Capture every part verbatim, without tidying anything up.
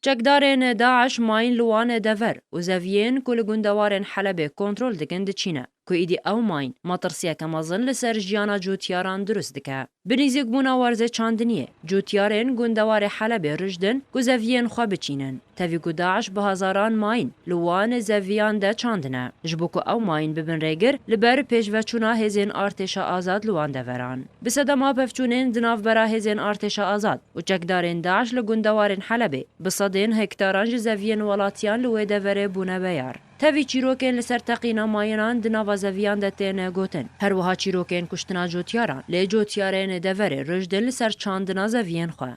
Çekdarên DAIŞ mayîn li wan dever û zeviyên ku li gundewarên Helebê kontrol dikin diçîne, ku îdî ew mayîn metirsiyeke mezin li ser jiyana cotyaran dirust dike. Bi nîzîkbûna werzê çandiniyê, cotyarên gundewarê Helebê rijdin ku zeviyên xwe biçînin. Tevî ku DAIŞ bi hezaran mayîn li wan zeviyan de çandine, ji bo ku ew mayîn bibin rêgir li ber pêşveçûna hêzên artêşa azad li wan deveran. Bi sedema pevçûnên di navbera hêzên artêşa azad û çekdarên DAIŞ li gundewarên Helebê, bi sedên hektaran ji zeviyên welatiyan li wê deverê bûne beyar. Tevî çîrokên li ser teqîna mayinan di nava zeviyan de têne gotin. Her wiha çîrokên kuştina cotyaran lê cotyarên deverê rijdin li ser çandina zeviyên xwe.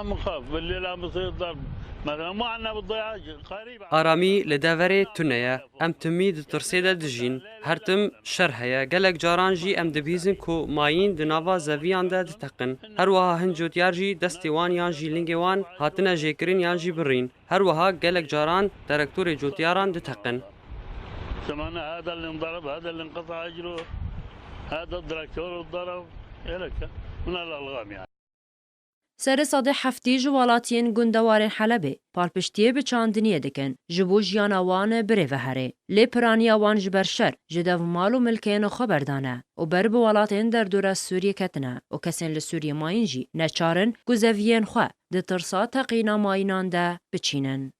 عم نخاف بالليل، عم بصير ضرب. مثلًا، ما عندنا بالضيعة قريب. Aramî li deverê tune ye. Em timî di tirsê de dijîn. Her tim şer heye. Gelek caran jî em dibihîzin ku mayîn di nava zeviyan de diteqin. Her wiha hin cotyar jî destê wan yan jî lingê wan hatine jêkirin yan jî birîn. Her wiha gelek caran direktorê cotyaran diteqin. سمعنا هذا اللي انضرب، هذا اللي انقطع اجره، هذا الدركتور انضرب. هيك من الالغام يعني. Serê sedê heftî ji welatiyên gundewarên Helebê palpiştiyê bi çandiniyê dikin, ji bo jiyana wan birêve here. Lê piraniya wan ji ber şer ji dev mal û milkên xwe berdane û ber bi welatên derdora Sûriyê ketine û kesên li Sûriyê mayîn jî neçar in ku zeviyên xwe di tirsa teqîna mayînan de biçînin.